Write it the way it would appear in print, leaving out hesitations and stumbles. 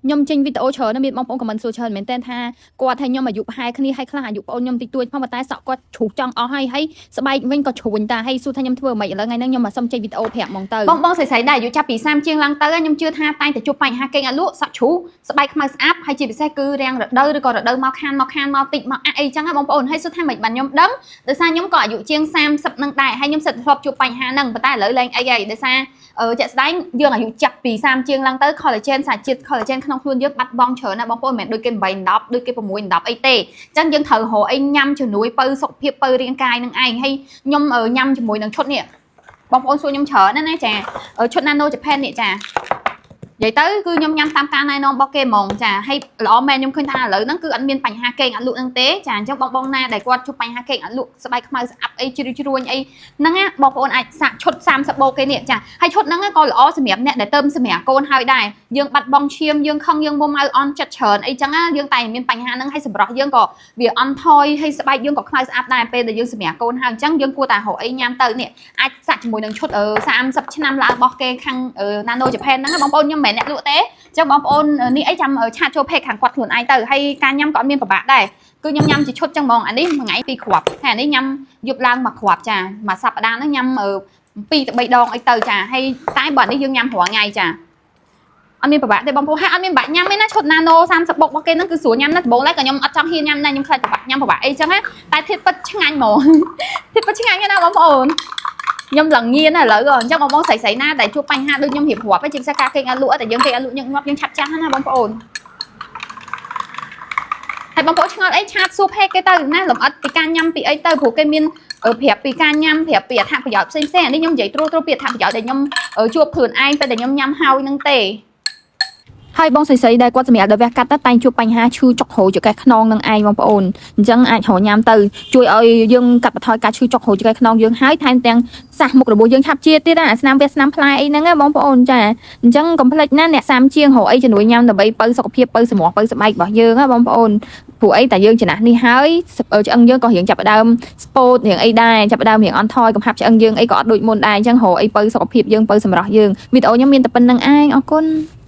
ខ្ញុំចេញវីដេអូច្រើនណាស់មានបងប្អូន comment សួរច្រើនមែនតើថាគាត់ថាខ្ញុំអាយុប្រហែលគ្នាហើយខ្លះអាយុប្អូនខ្ញុំតិចតួចផងប៉ុន្តែសក់គាត់ជ្រុះចង់អស់ហើយហើយស្បែកវិញក៏ជ្រួញតាហើយសួរថាខ្ញុំធ្វើម៉េចឥឡូវថ្ងៃហ្នឹងខ្ញុំមកសុំចេញវីដេអូប្រាប់ហ្មងទៅ បងបងស្រីស្រីដែលអាយុចាប់ពី30ជាងឡើងទៅខ្ញុំជឿថាតែងតែជួបបញ្ហាគេងអត់លក់សក់ជ្រុះស្បែកខ្មៅស្អាប់ហើយជាពិសេសគឺរាំងរដូវឬក៏រដូវមកខានមកខានមកតិចមកអាក់អីចឹងណាបងប្អូនហើយសួរថាម៉េចបានខ្ញុំដឹងដោយសារខ្ញុំក៏អាយុជាង30នឹងដែរហើយខ្ញុំសិតធ្លាប់ជួបបញ្ហាហ្នឹងប៉ុន្តែឥឡូវលែងអីហើយដោយសារអឺជាក់ស្ដែងយើងអាយុចាប់ពី30ជាងឡើងទៅ collagen សាច់ជាតិ collagen ក្នុងខ្លួនយើងបាត់បង់ច្រើនណាស់បងប្អូនមិនមែនដូចគេ8 10ដូចគេ6 10អីទេអញ្ចឹងយើងត្រូវរកអីញ៉ាំជំនួយបើសុខភាពបើរាងកាយនឹងឯងហើយខ្ញុំញ៉ាំជាមួយនឹងឈុតនេះបងប្អូនសួរខ្ញុំច្រើនណាស់ណាចា ឈុត Nano Japan នេះចានិយាយទៅគឺខ្ញុំញ៉ាំតាមការណែនាំរបស់គេហ្មងចាហើយល្អមែនខ្ញុំឃើញថាឥឡូវហ្នឹងគឺអត់មានបញ្ហាគេងអត់លក់ហ្នឹងទេចាអញ្ចឹងបងបងណាដែលគាត់ជួបបញ្ហាគេងអត់លក់ស្បែកខ្មៅស្អាប់អីជ្រួយជ្រួញអីហ្នឹងណាបងប្អូនអាចសាកឈុត30បូកគេនេះចាហើយឈុតហ្នឹងក៏ល្អសម្រាប់អ្នកដែលទៅសម្រាប់កូនហើយដែរយើងបាត់បង់ឈាមយើងខឹងយើងមុំម៉ៅអន់ចិត្តច្រើនអីចឹងណាយើងតែមានបញ្ហាហ្នឹងហើយសម្រស់យើងក៏វាអន់ថយហើយស្បែកយើងក៏ខ្មៅស្អាប់ដែរពេលដែលយើងសម្រាប់កូនហើយអញ្ចឹងយើងគួរតែរកអីញ៉ាំទៅនេះ អាចសាក់ជាមួយនឹងឈុត30ឆ្នាំឡើងរបស់គេខាង Nano Japan ហ្នឹងណាបងប្អូនខ្ញុំមិនមែនអ្នកលក់ទេអញ្ចឹងបងប្អូននេះអីចាំ chat ចូល page ខាងគាត់ខ្លួនឯងទៅហើយការញ៉ាំក៏អត់មានពិបាកដែរគឺខ្ញុំញ៉ាំជាឈុតចឹងហ្មងអានេះមួយថ្ងៃ2គ្រាប់ហើយអានេះញ៉ាំយប់ឡើងមួយគ្រាប់ចាមួយសប្តាហ៍ហ្នឹងញ៉ាំ2ទៅ3ដងអីទៅចាហើយតែបើអានេះយើងញ៉ាំរាល់ថ្ងៃចាអត់មានពិបាកទេបងប្អូនហើយអត់មានពិបាកញ៉ាំទេណាឈុត Nano 30បុករបស់គេហ្នឹងគឺស្រួលញ៉ាំណាស់ដំបូងឡើយក៏ខ្ញុំអត់ចង់ហ៊ានញ៉ាំដែរខ្ញុំខ្លាចពិបាកញ៉ាំពិបាកអីចឹងណាតែធៀបពិតឆ្ងាញ់ហ្មង ធៀបពិតឆ្ងាញ់ណាស់បងប្អូន ខ្ញុំឡើងញៀនណាស់ឥឡូវអញ្ចឹងបងបងស្រីស្រីណាដែលជួបបញ្ហាដូចខ្ញុំរៀបរាប់ឯងជាពិសេសការគេងអត់លក់តែយើងគេងអត់លក់ញឹកញាប់យើងឆាប់ចាស់ណាបងប្អូនហើយបងប្អូនឆ្ងល់អី chat សួរ page គេទៅណាលំអិតពីការញ៉ាំពីអីទៅព្រោះគេមានប្រាប់ពីការញ៉ាំប្រាប់ពីអត្ថប្រយោជន៍ផ្សេងផ្សេងអានេះខ្ញុំនិយាយត្រួសត្រាសពីអត្ថប្រយោជន៍ដែលខ្ញុំជួបខ្លួនឯងពេលដែលខ្ញុំញ៉ាំហើយនឹងទេ ហើយបងស្រីៗដែលគាត់សម្រាប់ដល់វះកាត់ទៅតែងជួបបញ្ហាឈឺចុករោចង្កេះខ្នងនឹងឯងបងប្អូនអញ្ចឹងអាចរកញ៉ាំទៅជួយឲ្យយើងកាត់បន្ថយការឈឺចុករោចង្កេះខ្នងយើងហើយថែមទាំងសះមុខរបួសយើងឆាប់ជាទៀតណាស្នាមវះស្នាមផ្លែអីហ្នឹងណាបងប្អូនចាអញ្ចឹងកុំភ្លេចណាអ្នកសាមជាងរកអីជំនួយញ៉ាំដើម្បីបើសុខភាពបើសម្រស់បើស្បែករបស់យើងណាបងប្អូនព្រោះអីតែយើងចំណាស់នេះហើយឆ្អឹងយើងក៏រៀងចាប់ផ្ដើមស្ពោតរៀងអីដែរចាប់ផ្ដើមរៀងអន់ថយកំហាប់ឆ្អឹងយើងអីក៏អត់ដូចមុនដែរអញ្ចឹងរកអីបើសុខភាពយើងបើសម្រស់យើងវីដេអូខ្ញុំមានតែប៉ុណ្្នឹងឯងអរគុណ។